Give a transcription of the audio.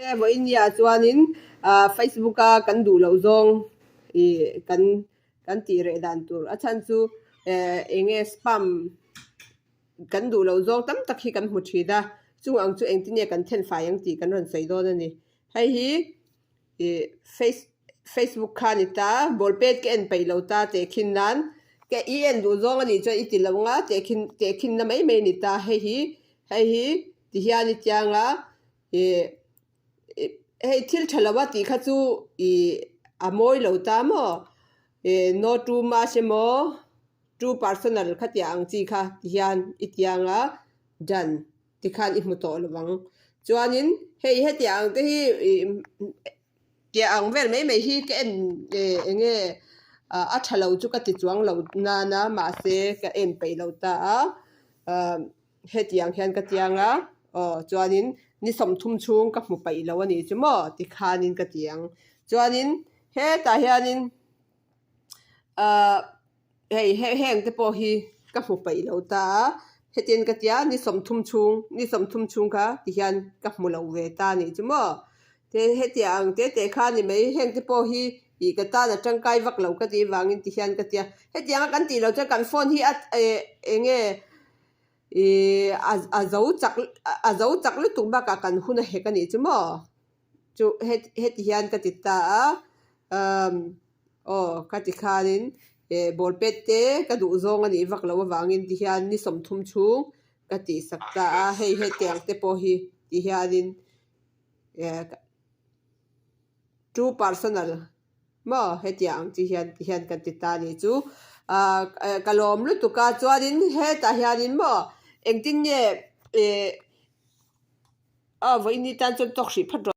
Vawinia chuanin Facebook a kan duh loh zawng ih kan kan tih reh dan tur a chhan chu eh eng nge spam kan duh loh zawng tam tak hi kan hmu thin a, chung ang chu engtin nge kan then fai ang tih kan rawn sawi dawn a ni. Hei hi ih face Facebook kha a ni ta, ball pet ka en peih lo ta tehkhin nan ka i en duh zawng a nih chuan i ti lo ang a tehkhin tehkhin na mai mai a ni ta hei hi hei hi ti hian i tiang a. Ih hei thil tha lo a tih kha chu ih a mawi lo ta maw ih no too much emaw too personal kha tiah ang chi kha ti hian i tiang a done ti khan i hmu tawh lo ang chuanin hei hetiang ang te hi ih tiah ang vel mai mai hi ka en ih eng nge a tha lo chu ka ti chuang lo nana mahse ka en peih lo ta a ah. Hetiang hian ka tiang a, aw chuanin ni 30 chhung ka hmu paih lo a nih chu maw tikhanin ka ti ang. Chuanin hetah hianin ahh hei heng te pawh hi ka hmu paih lo ta a, hetiang ka tia ni 30 chhung ni 30 chhung kha tihian ka hmu lo ve ta a nih chu maw. Hetiang ang te te kha a ni mai, heng te pawh hi ih ka tan a tangkai vak lo ka tih vangin tihian ka tia. Hetianga kan tih loh chuan kan phone hi a eng nge. Ih a zo chak a zo chak lutuk bakah kan hun a hek a nih chu maw chu heti hian ka ti ta a umm aw ka ti khanin eh ball pet te ka duh zawng a nih vak loh avangin ti hian ni 30 chhung ka tih sak ta a hei hetiang te pawh hi ti hianin eh two personal. Maw hetiang ang chi hian ti hian kan ti ta a nih chu. Ahh ka lawm lutuk a chuanin hetah hianin maw engtin nge ih aw vawiin ni tan chuan tawk hrih phat rawh.